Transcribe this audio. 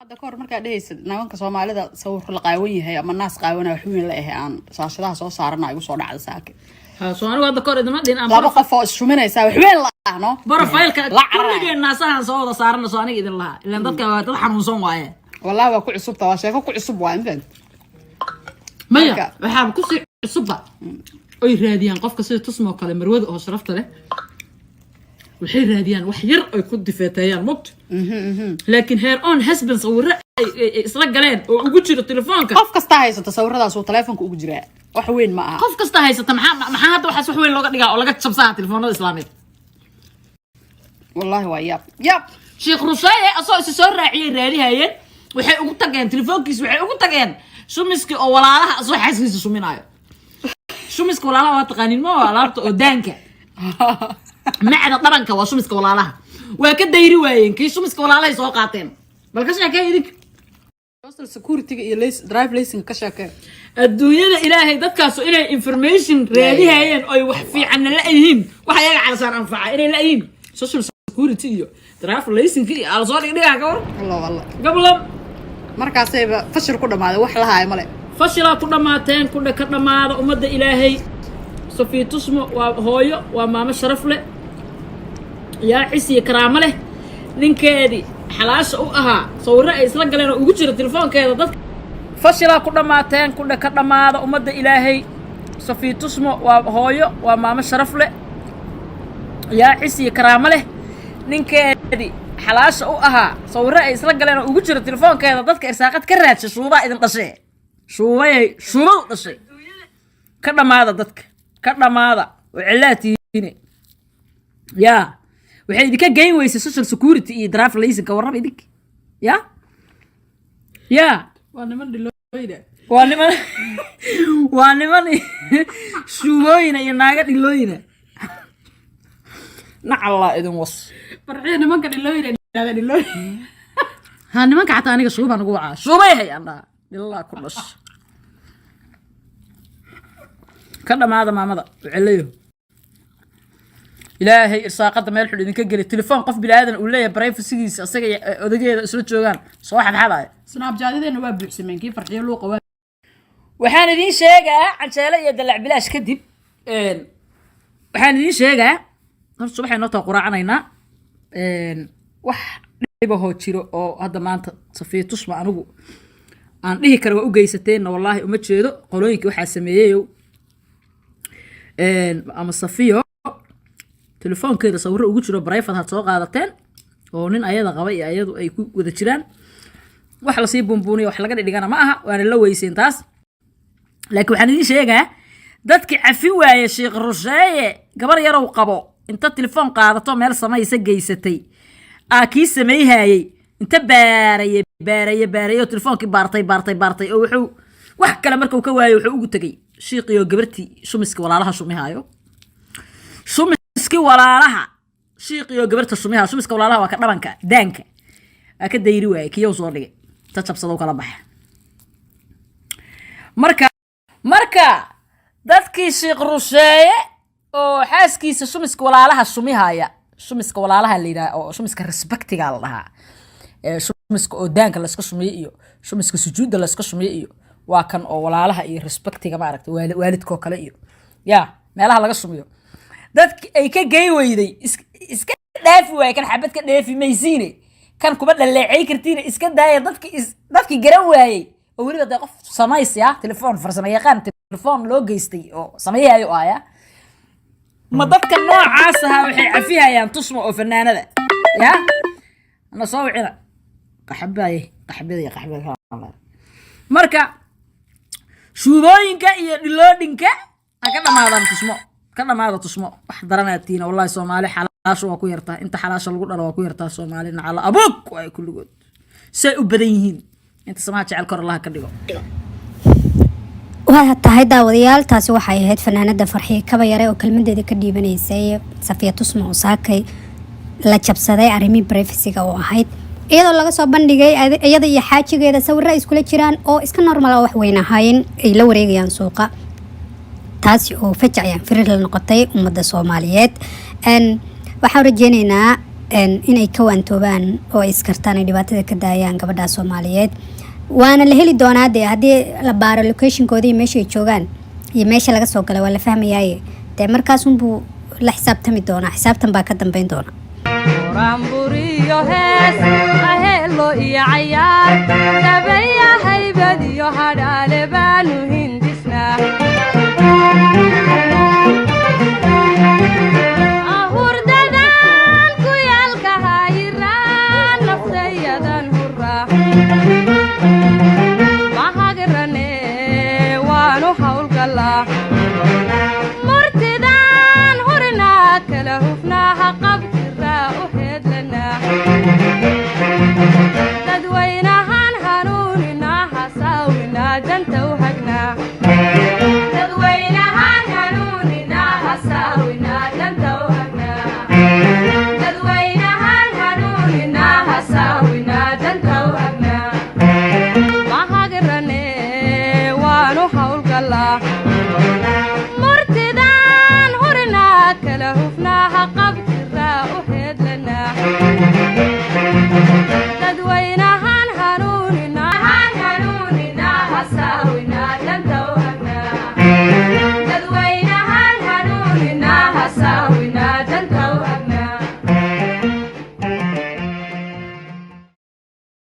Hadda kahor markaa dhehaysa nimanka Soomaalida sawir la qaawan yahay ama naas qaawana wax weyn la ahe, aan saashadaha soo saarana igu soo dhacda saake. Ha, soo anigu hadda kahor idima dhin aan Laba qof oo ishuminaysaa wax weyn la ah, no. Profile-ka La cararaya. Kulligeen naasahan soo wada saarana, soo aniga idin lahaa, ilaan dadka waa dad xanuunsan waaye. Wallahi waa ku cusubta, waa sheeko ku cusub, waa infant. Maya. Marka- Waxaaba kusii cusubba oy raadiyaan qofka sida Tusmoo kale, marwada oo sharafta leh, waxay raadiyaan wax yar oy ku difeeteeyaan mogto, laakiin her own husband sawirro ay isla galeen oo ugu jiro telefoonka. Qof kasta haysato sawiradaas uu telefoonka ugu jiraa, wax weyn ma aha. Qof kasta haysata, maxaa hadda waxaas wax weyn looga dhigaa oo laga jabsaa telefoonada islaameed? Wallahi waa yaab yaab. Sheekh Rusheeye asoo isa soo raaciyay raadihayeen, waxay ugu tageen telefoonkiisa, waxay ugu tageen shumiskii oo walaalaha asoo xaaskiisa shuminaayo. Shumiska walaalaha waa taqaanin, ma waa alaabta oo daanka macda dhabanka, waa shumiska walaalaha. Waa ka dayri waayeen, kii shumiska walaalahay soo qaateen. Bal ka sheekee idinka. Social security iyo drive license ka sheekee. Adduunyada ilaahay, dadkaasu inay information raadihayeen oy wax fiicanna la-yihiin, wax ayaga calasaan anfaca inay la-yihiin, social security iyo drive license iyo ala soo dhigdhigaa, ka war. Allah Allah. Gablam. Markaasayba fashil ku dhamaaday, wax lahaay male. Fashilaa ku dhammaateen, kudha ka dhammaada ummadda ilaahay. Safiya Tusmo waa hooyo, waa maamo sharaf leh, yaa cis iyo karaamo leh. Ninkeedii xalaasha u ahaa sawirro ay isla galeen oo ugu jira telefoonkeeda, dadka fashilaa ku dhammaateen, kudha ka dhammaada ummadda ilaahay. Safiya Tusmo waa hooyo, waa maamo sharaf leh, yaa cis iyo karaamo leh. Ninkeedii xalaasha u ahaa sawirro ay isla galeen oo ugu jira telefoonkeeda, dadka irsaaqad ka raadsha. Shuubaa idin dhashee, shuubayay, shuubadu dhashay. Ka dhammaada dadka, ka dhammaada oo cilaa tihiine. Yaa waxay idinka geyn weysay social security iyo driver license? Warraba idinka ya ya. Waa niman dhilooyda. Waa niman shuubooyina iyo naaga dhilooyina, nacallaa idin was. Farxiya, nimanka dhilooyda dhahda dhilooy. Ha, nimanka xataa aniga shuubaan ugu wacaa, shuubayhay aan dhahaa, dhilaa ku dhash. Ka dhamaada maamada wecelayo. Ilaahay irsaaqada meel xun idinka geli. Telefoon qof bini aadan uu leeyahay, privacygiisa, asaga iyo odageeda isla joogaan, soo xadxadaya. Snapchat-yadeena waa buuxsameen, kii Farxiyo luuqa waa. Waxaan idiin sheegaa canjeelo iyo dalac bilaash kadib. Waxaan idiin sheegaa horta subaxay noo taa quraacanaynaa. Wax dhibahoo jiro oo hadda maanta Safiya Tusma anigu aan dhihi kara waa u geysateenna, wallaahi uma jeedo. Qolooyinkii waxaa sameeyeyow ama Safiyo telefoonkeeda sawirro ugu jiro private had soo qaadateen oo nin ayada qaba iyo ayadu ay ku wada jiraan, wax lasii buunbuuniyo, wax laga dhigana ma aha, waana la weyseen taas. Laakiin waxaan idiin sheegaa dadkii cafi waaye Sheekh Rusheeye gabar yarow qabo inta telefoon qaadato meel samaysa geysatay, aa kii samayhayey inta baaraye baaraye baaraye oo telefoonkii baartay baartay baartay oo wuxuu wax kale markuu ka waayo, wuxuu ugu tegey shiiqiyo gabartii shumiska walaalaha shumihaayo, shumiski walaalaha, shiiqiyo gabarta shumiha, shumiska walaalaha waa ka dhabanka daanka, waa ka dayri waaye, kiyow soo dhigay ta jabsadow kala baxa. Marka dadkii Sheekh Rusheeye oo xaaskiisa shumiska walaalaha shumihaya, shumiska walaalaha la yidhaha oo shumiska respectiga la dhahaa, ee shumiska oo daanka layska shumiyo iyo shumiska sujuudda layska shumiyo iyo waa kan oo walaalaha iyo respectiga, maaragta, waalidkoo kale iyo ya meelaha laga shumiyo, dadki ay ka gey weyday iska dhaafi waaye. Kan xabad ka dheefi maysiine, kan kuma dhaleecay kartiin, iska daaya. Dadki dadki garan waayey oo weliba dee qof samays ya telefoon farsamo yaqaan telefoon loo geystay oo sameeyahayo aya, ma dadka noocaas ahaa waxay cafihayaan Tusmo oo fanaanada ya ana soo wicina qaxbaye, qaxbada iyo qaxbada. Marka shuubooyinka iyo dhiloodhinka ha ka dhamaadaan Tusmo, ka dhamaada Tusmo. Wax daranaad tihiin wallahi. Soomaali xalaasha waa ku yartaa, inta xalaasha lagu dhalo waa ku yartaa. Soomaali nacala abuug waay kulligood, say u badan yihiin. Inta samaha jecel kor Allaha ka dhigo. Waa tahay daawadayaal, taasi waxay ahayd fanaanada Farxiye Kabayare oo kelmadeeda ka dhiibanaysay Safiya Tusmo oo saakay la jabsaday arrimihii privacyga oo ahayd, iyadoo laga soo bandhigay iyada iyo xaajigeeda sawiro ay iskula jiraan oo iska normal oo wax weyn ahaayeen, ay la wareegayaan suuqa, taasi oo fajacayaan firir la noqotay ummadda Soomaaliyeed. Waxaan rajeyneynaa Inay ka waantoobaan oo ay iskartaan, ay dhibaatada ka daayaan gabadha Soomaaliyeed. Waana la heli doonaa dee, haddii la baaro locationkooda iyo meesha ay joogaan iyo meesha laga soo galay, waa la fahmayaaye. Dee markaasunbuu la xisaabtami doonaa, xisaabtan baa ka dambeyn doona. Buraanburiyo hees, aheelo iyo cayaar, dabaya haybad iyo hadhaale baanu hindisnaa. Ahurdadan ku yaalka hayraan naftayadan.